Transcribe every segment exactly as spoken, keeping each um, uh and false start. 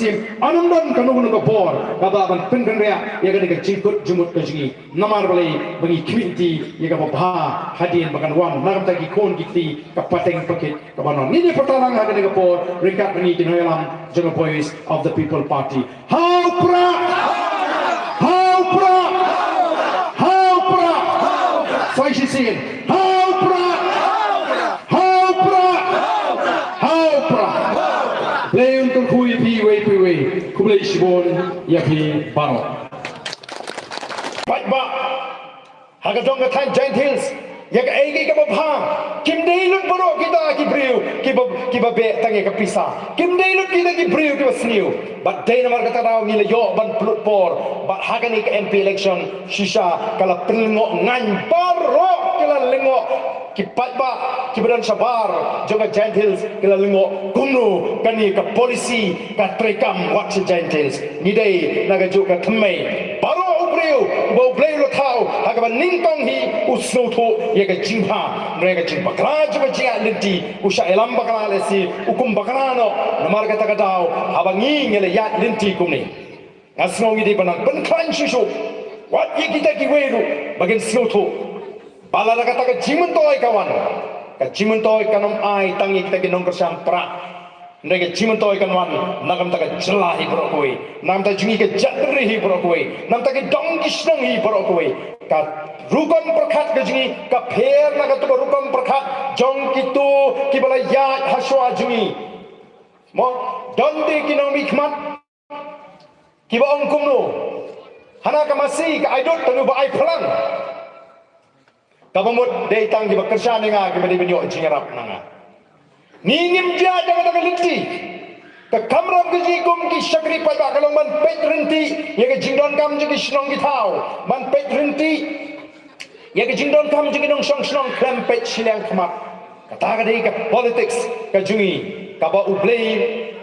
mynsiem, ym don kano kano ka bor kaba ban pynkynriah ïa kane ka jingkut jingmut ka jong ngi. Namar balei? Ba ngi khmih lynti ïa kaba bha hadien ba kan wan na ka bynta ki khun ki kti, ka pateng pakit kaba wan. Ngi dei pyrta lang ha kane ka por ryngkat bad ngi ki nongïalam jong ka Voice of the People Party. Ha u Prah! Ha u Prah! Ha u Prah! Sa shisien. Ha u Prah! Ha u Prah! Ha u Prah! Blei un kyrkhu ïa phi iwei pa iwei. Khublei shibun ïa phi baroh. Paidbah ha ka dong ka thaiñ Jaintia Hills, ïa kaei kaei kaba bha. Kim dei lut baroh kita ki briew kiba, kiba beh tang ïa ka pisa. Kim dei lut kita ki briew kiba sniew. Bad dei namar kata ka daw ngi la ïoh ban pynlut por bad ha kane ka M P election shisha ka la pynlyngngoh. Ngan baroh ki la lyngngoh. Ki paidbah kiba don shabar jong ka Jaintia Hills ki la lyngngoh kumno kane ka policy ka treikam wat sha Jaintia Hills. Ngi dei na kajuh ka thymmei. Baroh u briew uba U Blei u la thaw ha kaba nyngkong hi u sngewthuh ïa ka jingbha. Hynrei ka jingbakla jong ka jingïaid lynti u shah ïalam bakla lehse u kum bakla noh. Namar kata ka daw haba ngi ngi la ïaid lynti kumne, nga sngew ngi dei ban nang pynkhlaiñ shuh shuh wat ïa kita kiwei ruh ba kin sngewthuh ba lada kata ka jingmyntoi ka wan, ka jingmyntoi kan ym ai tang ïa kita ki nongkyrshan Prah. Hynrei ka jingmyntoi kan wan na ka bynta ka jylla hi baroh kawei, na ka bynta jong ngi ka jaitbynriew hi baroh kawei, na ka bynta ki dong ki shnong hi baroh kawei. Ka rukom pyrkhat ka jong ngi ka pher na kata ka rukom pyrkhat jong kito kiba la ïaid ha shuwa jong ngi. Mo, don de ki nongmihkhmat kiba ong kumno, hana ka masi ka ai dud tang uba ai phlang. Kaba mut dei tang kiba kyrshan ïa nga kiba dei ban ïoh jingïarap na nga. Ngi ngim jia da kata ka lynti. Ka kamram ka jong ngi kum ki shakri paidbah ka long ban peit ryntih ïa ka jingdonkam jong ki shnong ki thaw, ban peit ryntih ïa ka jingdonkam jong ki nongshong shnong khlem peit shiliang khmat. Kata ka dei ka politics ka jong ngi kaba U Blei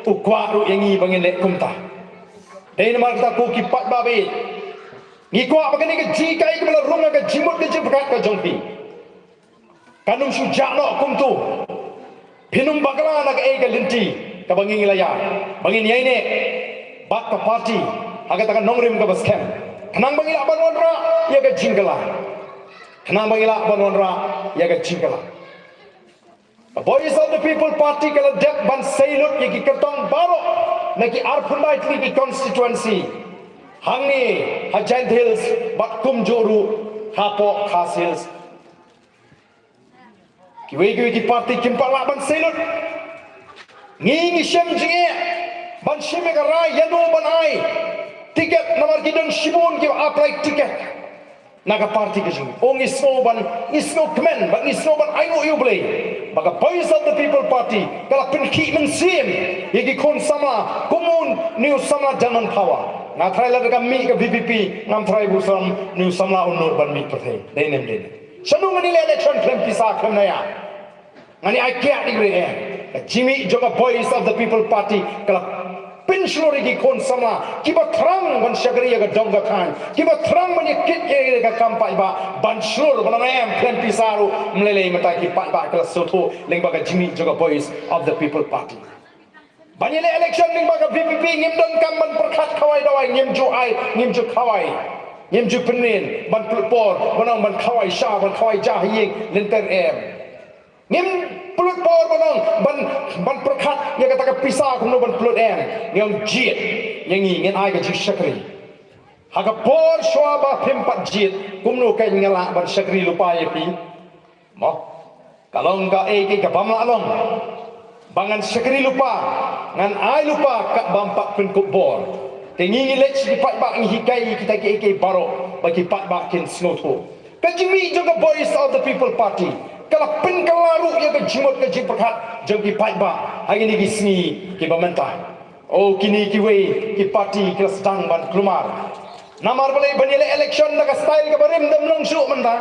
u kwah ruh ïa ngi ba ngin leh kumta. Dei namar kata ko ki paidbah ba ïeit, ngi kwah ba kane ka jingïakai kaba la rung ha ka jingmut ka jingpyrkhat ka jong phi kan ym shu jah noh kumto. Phin ym bakla na kaei ka lynti kaba ngi la ïaid, ba ngin ïaineh bad ka party ha kata ka nongrim kaba skhem, khnang ba ngi lah ban wanrah ïa ka jingkylla, khnang ba ngi lah ban wanrah ïa ka jingkylla. Ka Voice of the People Party ka la dep ban sei lut ïa ki kyrtong baroh na ki arphew lai tylli ki constituency hangne ha Jaintia Hills bad kumjuh ruh hapoh Khasi Hills. Kiwei kiwei ki party kim pat lah ban sei lut. Ngi ngi shem jingeh ban shim ïa ka rai ïano ban ai tiket namar ki don shibun kiba apply tiket na ka party ka jong ngi. O ngi sngew ban, ngi sngewkmen bad ngi sngew ban ainguh ïa U Blei ba ka Voice of the People Party ka la pynkhih mynsiem ïa ki khun samla kum une u samla Janman Phawa. Nga tharai lada ka mih ka V P P ngam tharai ba u sam, une u samla un nud ban mih pyrthei. Dei ne em dei ne? Shano ngan ïaleh election khlem pisa khlem naïa? Ngan ïa ai kiad ïa ki briew em? Ka jingmih jong ka Voice of the People Party ka la pynshlur ïa ki khun samla kiba thrang ban shakri ïa ka dong ka thaiñ, kiba thrang ban ïakit ïa ka kam paidbah ban shlur ban ong em khlem pisa ruh. Ym lei lei mynta ki paidbah ki la sngewthuh lyngba ka jingmih jong ka Voice of the People Party. Ban ïaleh election lyngba ka V P P ngim donkam ban pyrkhat khawai dawai, ngim ju ai, ngim ju khawai, ngim ju pynnin ban pynlut por ban ong ban khawai sha, ban khawai ja ha ïing lynter em. Ngim pynlut por ban ong ban, ban pyrkhat ïa kata ka pisa kumno ban pynlut em. Ngi ong jied ïa ngi, ngin ai ka jingshakri. Ha ka por shuwa ba phim pat jied kumno kein nga lah ban shakri lypa ïa phi? Mo, ka long kaei kaei kaba ym lah long ba ngan shakri lypa, ngan ai lypa kat bym pat pynkup bor. Te ngi ngi leit sha ki paidbah ngi hikai ïa kita kiei kiei baroh ba ki paidbah kin sngewthuh. Ka jingmih jong ka Voice of the People Party ka la pynkylla ruh ïa ka jingmut ka jingpyrkhat jong ki paidbah ha kine ki sngi kiba mynta. O kine kiwei ki party ki la sdang ban kulmar. Namar balei? Ban ïaleh election da ka style kaba rim da ym long shuh mynta.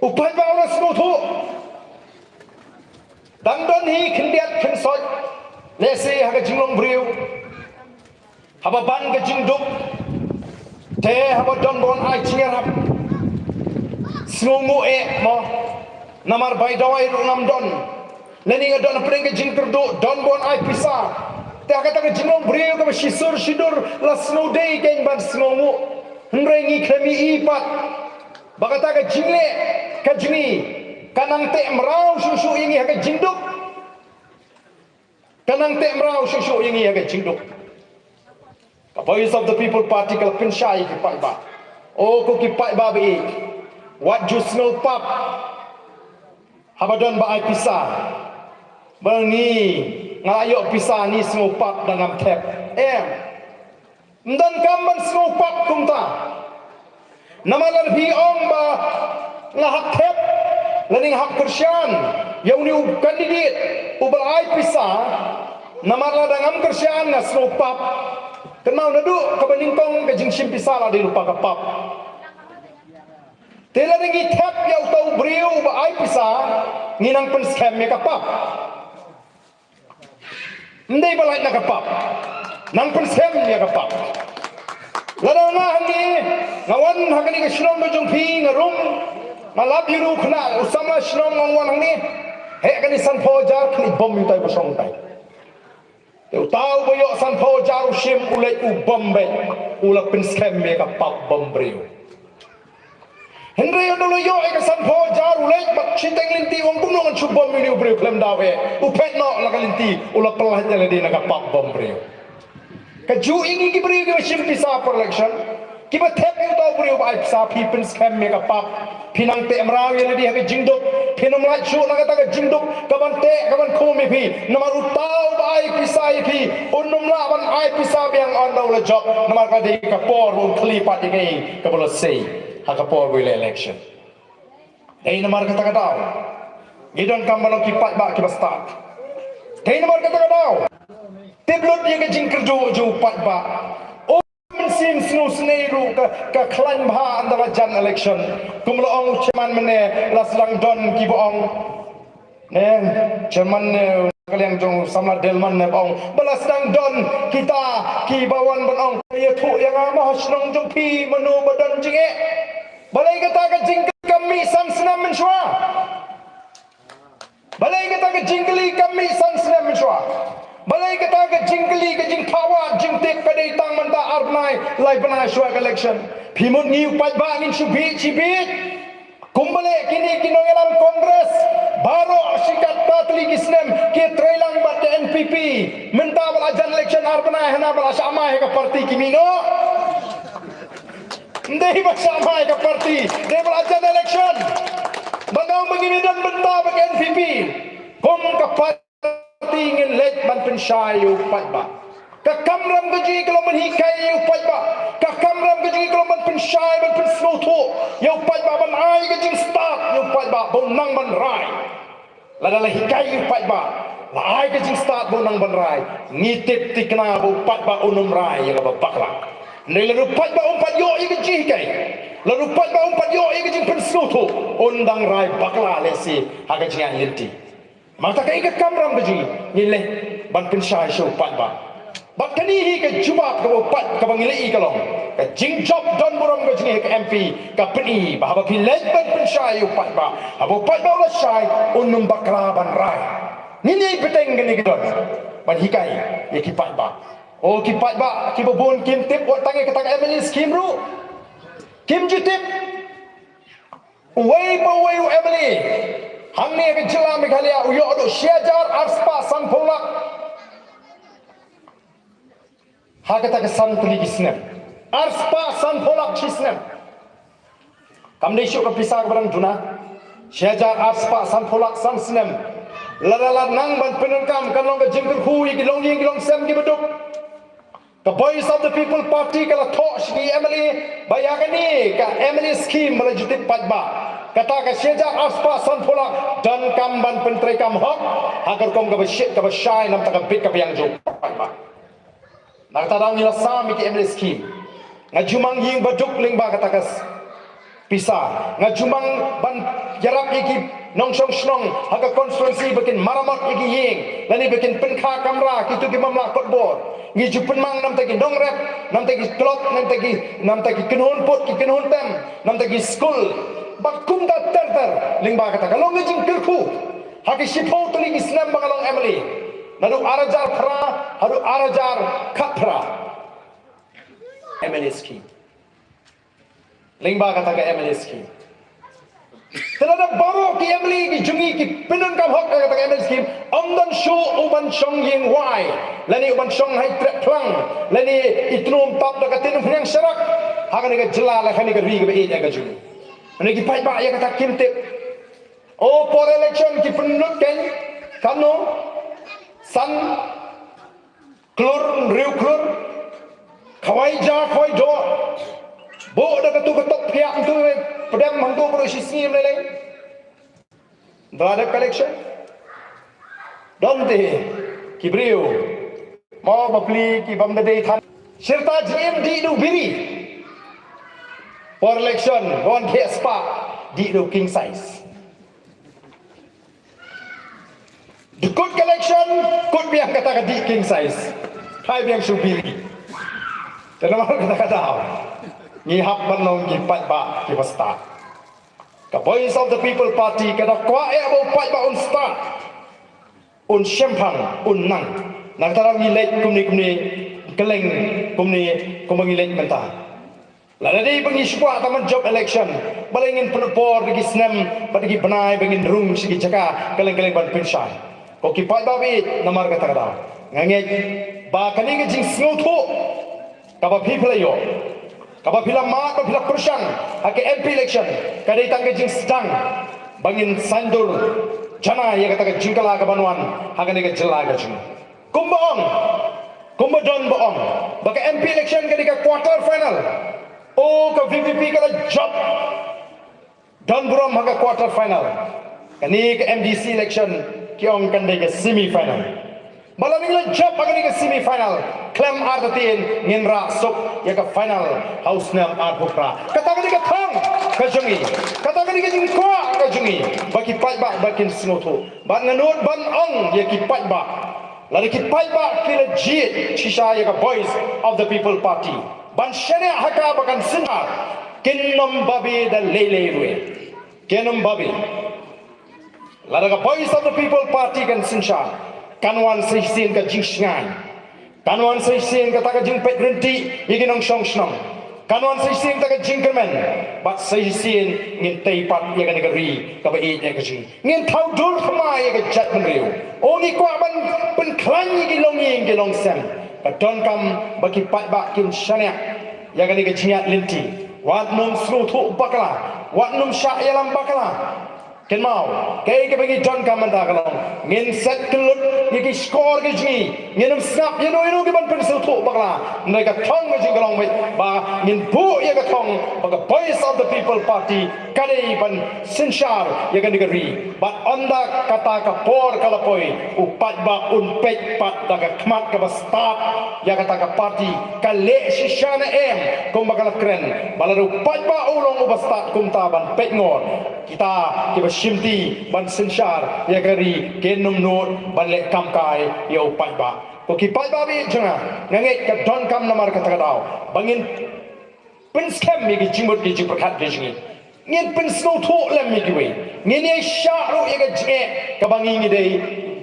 U paidbah u la sngewthuh. Dang don hi khyndiat khynsoit lehse ha ka jinglong briew, haba ban ka jingduk, te haba don ba wan ai jingïarap, sngewnguh eh mo. Namar bai dawai ruh ngam don, lane nga don hapdeng ka jingkyrduh, don ba wan ai pisa, Te ha kata ka jinglong briew kaba shisur shidur la sngewdei kein ban sngewnguh. Hynrei ngi khlem ïohi pat ba kata ka jingleh ka jong ngi ka nang teh mraw shuh shuh ïa ngi ha ka jingduk. Ka nang teh mraw shuh shuh ïa ngi ha ka jingduk. Ka Voice of the People Party ka la pynshai ïa ki paidbah. O ko ki paidbah ba ïeit, wat ju sngew pap haba don ba ai pisa. Ba ngi, nga la ïoh pisa, ngi sngew pap da ngam thep. Em. Ym donkam ban sngew pap kumta. Namar lada phi ong ba nga hap thep lane nga hap kyrshan ïa une u candidate uba la ai pisa, namar lada ngam kyrshan nga sngew pap. Kynmaw, naduh kaba nyngkong ka jingshim pisa la dei lypa ka pap. Te lada ngi thep ïa uta u briew uba ai pisa, ngi nang pynskhem ïa ka pap. Ym dei ba lait na ka pap. Nang pynskhem ïa ka pap. Lada nga hangne, nga wan ha kane ka shnong ka jong phi, nga rung, nga lap ïa u khynnah u samla shnong, nga wan hangne. Heh kane sanphew hajar, kane bym ïa utai ba shong utai. Te uta uba ïoh sanphew hajar u shim, u leit u bym beit, u la pynskhem ïa ka pap bymbriew. Hynrei ynda u la ïoh ïa ka sanphew hajar u leit bad shiteng lynti, u ong kumno ngan shu bom ïa une u briew khlem daw eh. U phet noh la ka lynti, u la pyllait ïa lade na ka pap bymbriew. Kajuh ïa ngi ki briew kiba shim pisa per election, kiba thep ïa uta u briew ba ai pisa, phi pynskhem ïa ka pap. Phi nang teh mraw ïa lade ha ka jingduk. Phin ym lait shuh na kata ka jingduk kaban teh kaban khum ïa phi. Namar uta uba ai pisa ïa phi un ym lah ban ai pisa biang ynda u la jop. Namar ka dei ka por ba un khlieh pat ïa kaei kaba la sei ha ka por ba u leh election. Dei namar kata ka daw ngi donkam ban long ki paidbah kiba stad. Dei namar kata ka daw tip lut ïa ka jingkyrduh jong u paidbah. Mynsiem sngewsynei ruh ka, ka khlaiñ bha ynda la jan election. Kum la ong u chairman mynne, la sdang don kiba ong, ne, chairman ne, ka liang jong samla Delman ne ba ong ba la sdang don kita kiba wan ban ong, ïathuh ïa nga ma ha shnong jong phi mano ba don jingeh. Balei kata ka jingkylli kam mih san snem mynshuwa? Balei kata ka jingkylli kam mih san snem mynshuwa? Balei kata ka jingkylli, ka jingthaw wad jingtip ka dei tang mynta ar bnai lai bnai shuwa ka election? Phi mut ngi u paidbah ngin shu bieit shi bieit. Kumba leh kine ki nongïalam Congress baroh shi katta tylli ki snem ki trei lang bad ka N P P. Mynta ba la jan election ar bnai hana ba la shah mai ha ka party ki mih noh. Ym dei ba shah mai ka party, dei ba la jan election. Ba nang ba ngin ïadon bynta bad ka N P P. Kum ka party ngin leit ban pynshai ïa u paidbah. Ka kamram ka jong ngi ka long ban hikai ïa u paidbah. Ka kamram ka jong ngi ka long ban pynshai, ban pynsngewthuh ïa u paidbah, ban ai ka jingstad ïa u paidbah ba un nang ban rai. Lada la hikai ïa u paidbah, la ai ka jingstad ba un nang ban rai, ngi tip thikna ba u paidbah un ym rai ïa kaba bakla. Hynrei lada u paidbah um pat ïoh ïa ka jinghikai, lada u paidbah um pat ïoh ïa ka jingpynsngewthuh, un dang rai bakla lehse ha ka jingïaid lynti. Namar kata kaei ka kamram ka jong ngi, ngi leh ban pynshai sha u paidbah. Bad kane hi ka jubab kaba u paid, kaba ngi la ïohi ka long ka jingjop don burom ka jong ngi ha ka M P, ka pyni ba haba phi leit ban pynshai ïa u paidbah, haba u paidbah u la shai, un ym bakla ban rai. Ngin ïai bteng kane ka don ban hikai ïa ki paidbah. O ki paidbah kiba bun kim tip wat tang ïa kata ka M L A scheme ruh. Kim ju tip. Uwei pa uwei u M L A hangne ha ka jylla Meghalaya u ïoh haduh shi hajar arspah sanphew lak ha kata ka san tylli ki snem. Arspah sanphew lak shi snem. Kam dei shuh ka pisa kaba dang duna. Shi hajar arspah sanphew lak san snem. Lada la nang ban pyndonkam kan long ka jingkyrkhu ïa ki longïing ki longsem kiba duk. Ka Voice of the People Party ka la thoh sha ki M L A ba ïa kane ka M L A scheme ba la ju tip paidbah, kata ka shi hajar arspah sanphew lak donkam ban pyntreikam hok ha ka rukom kaba shit kaba shai, namar ka bit ka biang jong u paidbah. Na kata daw ngi la sam ïa ki M L A scheme. Nga ju mang ïing ba duk lyngba kata ka s-, pisa. Nga ju mang ban ïarap ïa ki nongshong shnong ha ka constituency ba kin maramot ïa ki ïing lane ba kin pynkha kamra kito ki bym lah kot bor. Ngi ju pynmang namar ki nongrep, namar ki club, namar ki, namar ki kynhun put, ki kynhun tem, namar ki skul. Bad kumta ter ter lyngba kata ka long ka jingkyrkhu ha ki shiphew tylli ki snem ba nga long M L A. Naduh ar hajar phra haduh ar hajar khatphra. M L A scheme. Lyngba kata ka M L A scheme. Te lada baroh ki M L A ki jong ngi ki pyndonkam hok ha kata ka M L A scheme, ym don shuh u ban shong ïing wai, lane u ban shong ha i trep phlang, lane i tnum tap da ka tin phniang sharak ha kane ka jylla, ha kane ka ri kaba ïeit ka jong ngi. Lane ki paidbah ïa kata kim tip. O por election ki pynlut kein, katno? San klur, hynriew klur, khawai ja, khawai doh. Buh da katu ka tok phiah, hangtu pdem, hangtu baroh shi sngi ym lei lei. Ba dep ka election. Don te ki briew, mo bapli ki bym da dei than. Shirta jingim dih da u biri. Por election, wan khie spah, dih da u king size. Dkut ka election, kut biang kata ka dih king size. Phai biang sha u biri. Te namar kata ka daw, ngi hap ban long ki paidbah kiba stad. Ka Voice of the People Party ka da kwah ïa ba u paidbah un stad, un shemphang, un nang. Na kata daw ngi leit kumne kumne, kylleng kumne kumba ngi leit mynta. Lada dei ba ngi shu kwah tang ban jop election, balei ngin pynlut por da ki snem bad da ki bnai ba ngin rung sha ki jaka kylleng kylleng ban pynshai? Ko ki paidbah, namar kata ka daw nga ngeit ba kane ka jingsngewthuh kaba phi, phi la ïoh, kaba phi la mad, ba phi la pyrshang ha ka M P election, ka dei tang ka jingsdang ba ngin saiñdur janai ïa kata ka jingkylla kaban wan ha kane ka jylla ka jong ngi. Kumba ong, kumba don ba ong ba ka M P election ka dei ka quarter final. O, ka V P P ka la jop don burom ha ka quarter final. Kane ka M D C election ki ong kan dei ka semi final. Ba lada ngi la jop ha kane ka semi final, khlem artatien ngin rah suk ïa ka final ha u snem arphew phra. Kata ka dei ka thong ka jong ngi, kata ka dei ka jingkwah ka jong ngi, ba ki paidbah ba kin sngewthuh. Bad nga nud ban ong ïa ki paidbah, lada ki paidbah ki la jied shisha ïa ka Voice of the People Party ban shaniah ha ka ba kan synshar, kin ym babe da lei lei ruh. Kin ym babe. Lada ka Voice of the People Party kan synshar, kan wan sa shisien ka jingshngaiñ, kan wan sa shisien kata ka jingpeit ryntih ïa ki nongshong shnong, kan wan sa shisien kata ka jingkyrmen, bad sa shisien ngin tei pat ïa kane ka ri kaba ïeit ka jong ngi. Ngin thaw dur thymmai ïa ka jaitbynriew. O, ngi kwah ban pynkhlaiñ ïa ki longïing ki longsem. Ka donkam ba ki paidbah kin shaniah ïa kane ka jingïaid lynti. Wat nym sngewthuh bakla, wat nym shah ïalam bakla. Kynmaw, kaei kaba ngi donkam mynta ka long, ngin set kyllut ïa ki shkor ki jong ngi. Ngin ym sngap ïano ïano ki ban pynsngewthuh bakla. Hynrei ka thong ka jong ngi ka long beit ba ngin buh ïa ka thong ba ka Voice of the People Party ka dei ban synshar ïa kane ka ri. Bad ynda kata ka por ka la poi, u paidbah un peit pat da ka khmat kaba stad ïa kata ka party ka leh shisha ne em kumba ka la kren. Ba lada u paidbah u long uba stad kumta ban peit ngor, kita kiba shimti ban synshar ïa ka ri kin ym nud ban leh kam kai ïa u paidbah. Ko ki paidbah ba ïeit jong nga, nga ngeit ka donkam namar kata ka daw ba ngin pynskhem ïa ki jingmut ki jingpyrkhat ki jong ngi. Ngin pynsngewthuh lem ïa kiwei. Ngin ïa shah ruh ïa ka jingeh kaba ngi ngi dei,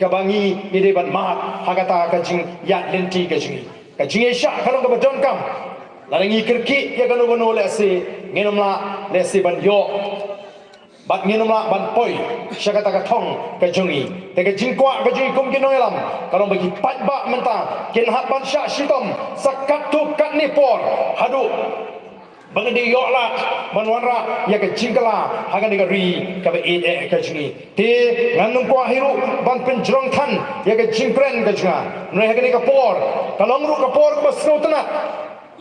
kaba ngi ngi dei ban mad ha kata ka jingïaid lynti ka jong ngi. Ka jingïa shah ka long kaba donkam. Lada ngi kyrkieh ïa kano kano lehse ngin ym lah lehse ban ïoh bad ngin ym lah ban poi sha kata ka thong ka jong ngi. Te ka jingkwah ka jong ngi kum ki nongïalam ka long ba ki paidbah mynta kin hap ban shah shitom sa katto katne por haduh ba ngin ïoh lad ban wanrah ïa ka jingkylla ha kane ka ri kaba ïeit ka jong ngi. Te ngan ym kwah hi ruh ban pynjrong than ïa ka jingkren ka jong nga. Hynrei ha kane ka por ka long ruh ka por kaba sngewtynnat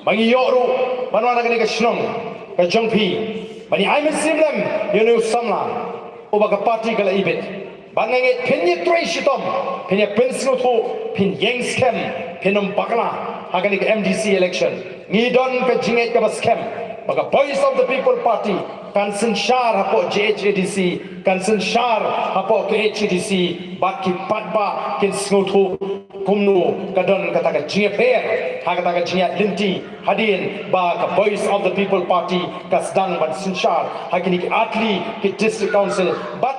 ba ngi ïoh ruh ban wan ha kane ka shnong ka jong phi ban ïa ai mynsiem lem ïa une u samla uba ka party ka la ibit. Ba nga ngeit phin ïa trei shitom, phin ïa pynsngewthuh, phin ïeng skhem, phin ym bakla ha kane ka M D C election. Ngi don ka jingngeit kaba skhem ba ka Voice of the People Party kan synshar hapoh G H A D C, kan synshar hapoh K H A D C, bad ki paidbah kin sngewthuh kumno ka don kata ka jingïapher ha kata ka jingïaid lynti hadien ba ka Voice of the People Party ka sdang ban synshar ha kine ki artylli ki District Council. Bad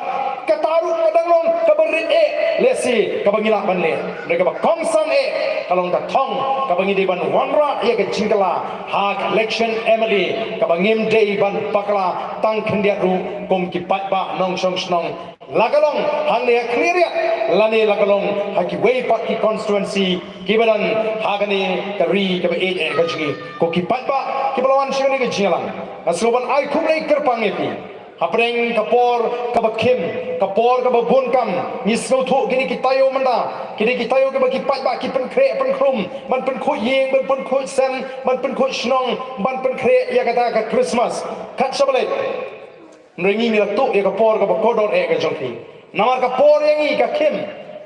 kata ruh ka dang long kaba eh lehse kaba ngi lah ban leh. Hynrei kaba kongsan eh ka long ka thong kaba ngi dei ban wanrah ïa ka jingkylla ha ka election M L A kaba ngim dei ban bakla tang khyndiat ruh kum ki paidbah nongshong shnong. La ka long hangne ha Khliehriat lane la ka long ha kiwei pat ki constituency kiba don ha kane ka ri kaba ïeit eh ka jong ngi. Ko ki paidbah kiba la wan sha kane ka jingïalang, nga sngewbha ban ai khublei kyrpang ïa phi. Hapdeng ka por kaba khim, ka por kaba bun kam, ngi sngewthuh kine ki taïew mynta, kine ki taïew kiba ki paidbah ki pynkhreh pynkhrum ban pynkhuid ïing, ban pynkhuid sem, ban pynkhuid shnong, ban pynkhreh ïa kata ka Christmas. Kat shaba leit, hynrei ngi ngi la tuh ïa ka por kaba kordor eh ka jong phi. Namar ka por ïa ngi ka khim.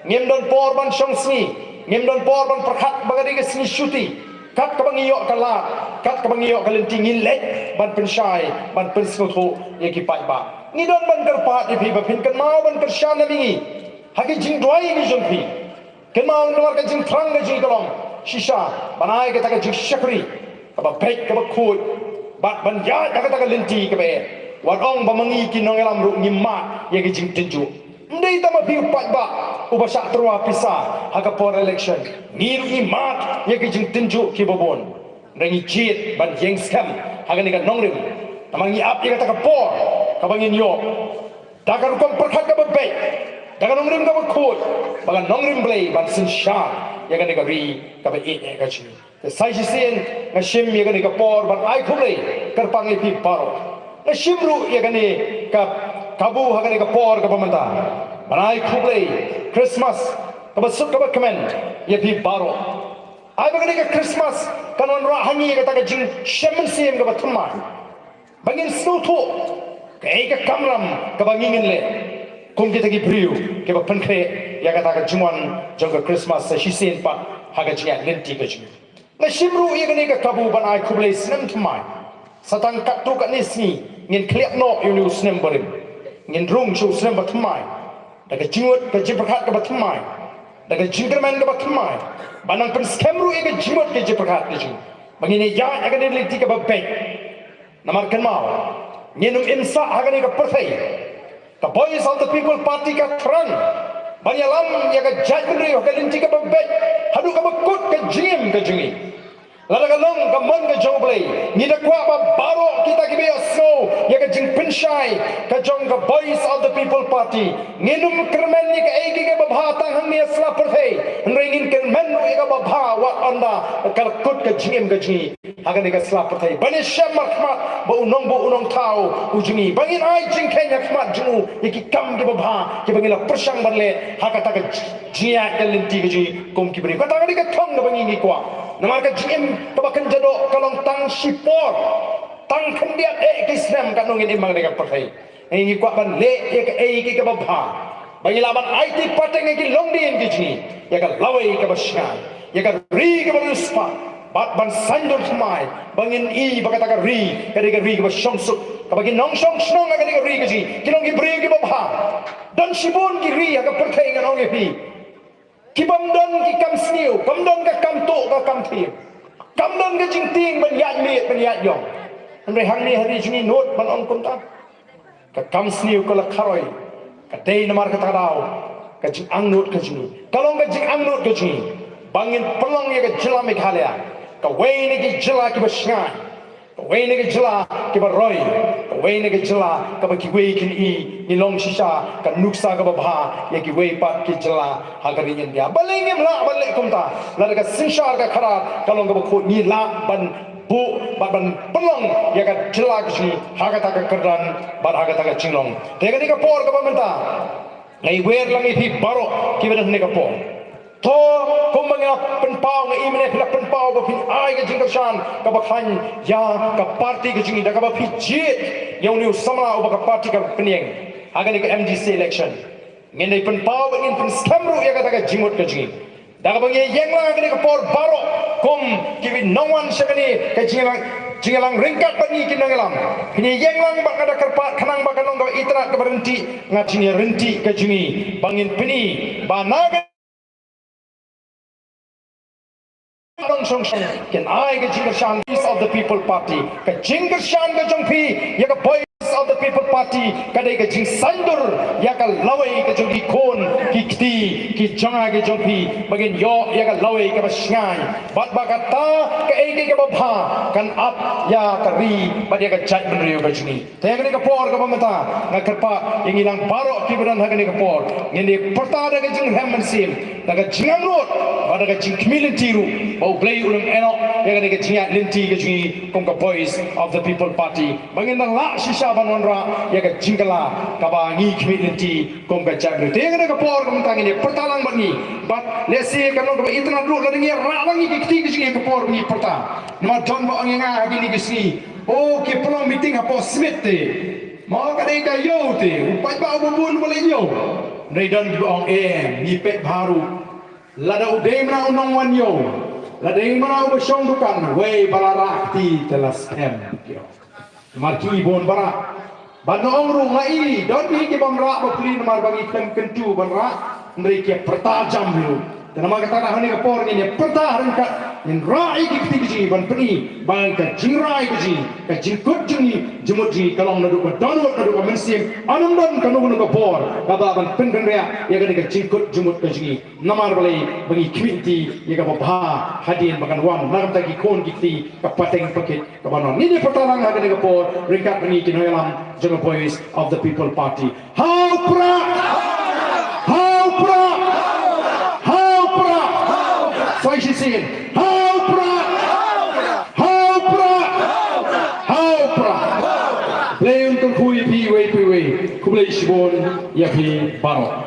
Ngim don por ban shong sngi, ngim don por ban pyrkhat ba ka dei ka sngi shuti. Kat kaba ngi ïoh ka lad, kat kaba ngi ïoh ka lynti, ngi leit ban pynshai, ban pynsngewthuh ïa ki paidbah. Ngi don ban kyrpad ïa phi ba phin kynmaw ban kyrshan ïa ngi ha ki jingduwai ki jong phi. Kynmaw namar ka jingthrang ka jong ngi ka long shisha ban ai kata ka jingshakri kaba beit kaba khuid bad ban ïaid ha kata ka lynti kaba eh. Wat ong ba ma ngi ki nongïalam ruh ngi mad ïa ka jingtynjuh. Ym dei tang ma phi u paidbah uba shah tyrwa pisa ha ka por election. Ngi ruh ngi mad ïa ki jingtynjuh kiba bun. Hynrei ngi jied ban ïeng skhem ha kane ka nongrim. Namar ngi ap ïa kata ka por kaba ngin ïoh da ka rukom pyrkhat kaba beit, da ka nongrim kaba khuid, ba ka nongrim Blei ban synshar ïa kane ka ri kaba ïeit eh ka jong ngi. Te sa shisien nga shim ïa kane ka por ban ai khublei kyrpang ïa phi baroh. Nga shim ruh ïa kane ka kabu ha kane ka por kaba mynta ban ai khublei Christmas kaba suk kaba kmen ïa phi baroh. Ai ba kane ka Christmas kan wanrah ha ngi ïa kata ka jingshem mynsiem kaba thymmai ba ngin sngewthuh kaei ka kamram kaba ngi ngin leh kum kita ki briew kiba pynkhreh ïa kata ka jingwan jong ka Christmas sa shisien pat ha ka jingïaid lynti ka jong ngi. Nga shim ruh ïa kane ka kabu ban ai khublei snem thymmai. Sa tang katto katne sngi ngin khlieh noh ïa une u snem barim, ngin rung sha u snem ba thymmai da ka jingmut ka jingpyrkhat kaba thymmai, da ka jingkyrmen kaba thymmai, ban nang pynskhem ruh ïa ka jingmut ka jingpyrkhat ka jong ngi ba ngin ïaid ha kane ka lynti kaba beit. Namar kynmaw, ngin ym im sah ha kane ka pyrthei. Ka Voice of the People Party ka thrang ban ïalam ïa ka jaitbynriew ha ka lynti kaba beit haduh kaba kut ka jingim ka jong ngi. Lada ka long ka mon ka jong U Blei, ngi da kwah ba baroh kita kiba ïohsngew ïa ka jingpynshai ka jong ka Voice of the People Party, ngin ym kyrmen ïa kaei kaei kaba bha tang hangne ha sla pyrthei, hynrei ngin kyrmen ruh ïa kaba bha wat ynda ka la kut ka jingim ka jong ngi ha kane ka sla pyrthei. Ban ïashem markhmat bad u nongbuh u nongthaw u jong ngi, ba ngin ai jingkheiñ ha khmat jong u ïa ki kam kiba bha kiba ngi la pyrshang ban leh ha kata ka jingïaid ka lynti ka jong ngi kum ki briew. Kata ka dei ka thong kaba ngi ngi kwah. Namar ka jingim kaba kynja doh ka long tang shipor, tang khyndiat eh ki snem katno ngin im ha kane ka pyrthei. Ngi ngi kwah ban leh ïa kaei kaei kaba bha ba ngi lah ban aiti pateng ïa ki longdien ki jong ngi, ïa ka lawei kaba shngaiñ, ïa ka ri kaba riewspah, bad ban saiñdur thymmai ba ngin i ba kata ka ri ka dei ka ri kaba shongsuk, kaba ki nongshong shnong ha kane ka ri ka jong ngi ki long ki briew kiba bha. Don shibun ki ri ha ka pyrthei ngan ong ïa phi, ki bym don ki kam sniew, kam don ka kam tuh ka kam thiem, kam don ka jingtieng ban ïaid miet ban ïaid ïong. Hynrei hangne ha ri jong ngi nud ban ong kumta. Ka kam sniew ka la kharoi, ka dei namar kata ka daw ka jingangnud ka jong ngi, ka long ka jingangnud ka jong ngi ba ngin pynlong ïa ka jylla Meghalaya kawei na ki jylla kiba shngaiñ, kawei na ki jylla kiba roi, kawei na ki jylla kaba kiwei kin i ngi long shisha ka nuksa kaba bha ïa kiwei pat ki jylla ha ka ri India. Balei ngim lah ban leh kumta? Lada ka synshar ka khadar ka long kaba khuid, ngi lah ban buh bad ban pynlong ïa ka jylla ka jong ngi ha kata ka kyrdan bad ha kata ka jinglong. Te kane ka por kaba mynta nga iwer lang ïa phi baroh kiba don ha kane ka por. To, kumba nga pynpaw, nga i mynne phi la pynpaw ba phin ai ka jingkyrshan kaba khlaiñ ïa ka party ka jong ngi da kaba phi jied ïa une u samla uba ka party ka pynïeng ha kane ka M D C election. Ngin ïa pynpaw bad ngin pynskhem ruh ïa kata ka jingmut ka jong ngi da kaba ngi ïeng lang ha kane ka por baroh kum ki nongwan sha kane ka jingïalang, jingïalang ryngkat bad ngi ki nongïalam. Phin ïeng lang bad nga da kyrpad khnang ba ka long kaba itynnad kaba ryntih, nga jingïaryntih ka jong ngi ba ngin pyni ba na ka nongshong shnong kin ai ka jingkyrshan Voice of the People Party, ka jingkyrshan ka jong phi ïa ka Voice of the People Party ka dei ka jingsaiñdur ïa ka lawei ka jong ki khun ki kti ki jong nga ki jong phi, ba ngin ïoh ïa ka lawei kaba shngaiñ. Bad ba kata kaei kaei kaba bha kan ap ïa ka ri bad ïa ka jaitbynriew ka jong ngi. Te ha kane ka por kaba mynta nga kyrpad ïa ngi lang baroh kiba don ha kane ka por, ngin ïa pyrta da ka jingrhem mynsiem, da ka jingangnud bad da ka jingkhmih lynti ruh, ba U Blei un ym ïehnoh ïa kane ka jingïaid lynti ka jong ngi kum ka Voice of the People Party. Ba ngin nang lah shisha ban wanrah ïa ka jingkylla kaba ngi khmih lynti kum ka jaitbynriew. Te ha kane ka por kaba mynta ngin ïa pyrta lang bad ngi, bad lehse kan long kaba itynnad ruh lada ngi ïa rah lang ïa ki kti ka jong ngi ha ka por ba ngi pyrta. Namar don ba ong ïa nga ha kine ki sngi, o, ki pynlong meeting hapoh Smit te, ma ka dei ka ïew te, u paidbah uba bun uba leit ïew. Hynrei don kiba ong, em, ngi peit bha ruh. Lada u dei mano u nongwan ïew, lada dei mano uba shong dukan, wei ba la rah kti te la skhem. Namar ki bun ba rah. Bad nga ong ruh nga i, don hi ki bym rah bapli namar ba ngi khlem kyntu ban rah, hynrei ki ïa pyrta jam hi ruh. Te namar kata ha kane ka por ngin ïa pyrta ryngkat, ngin rah ïa ki kti ka jong ngi ban pyni ba ka jingrai ka jong ngi, ka jingkut jong ngi, jingmut jong ngi ka long naduh ka dohnud, naduh ka mynsiem, ym don kano kano ka bor kaba ban pynkynriah ïa kane ka jingkut jingmut ka jong ngi. Namar balei? Ba ngi khmih lynti ïa kaba bha hadien ba kan wan na ka bynta ki khun ki kti, ka pateng pakit kaba wan. Ngin ïa pyrta lang ha kane ka por ryngkat bad ngi ki nongïalam jong ka Voice of the People Party. Ha u Prah! Ha u Prah! Ha u Prah! Sa shisien. Ha u Prah! Ha u Prah! Ha u Prah! Blei un kyrkhu ïa phi iwei pa iwei. Khublei shibun ïa phi baroh.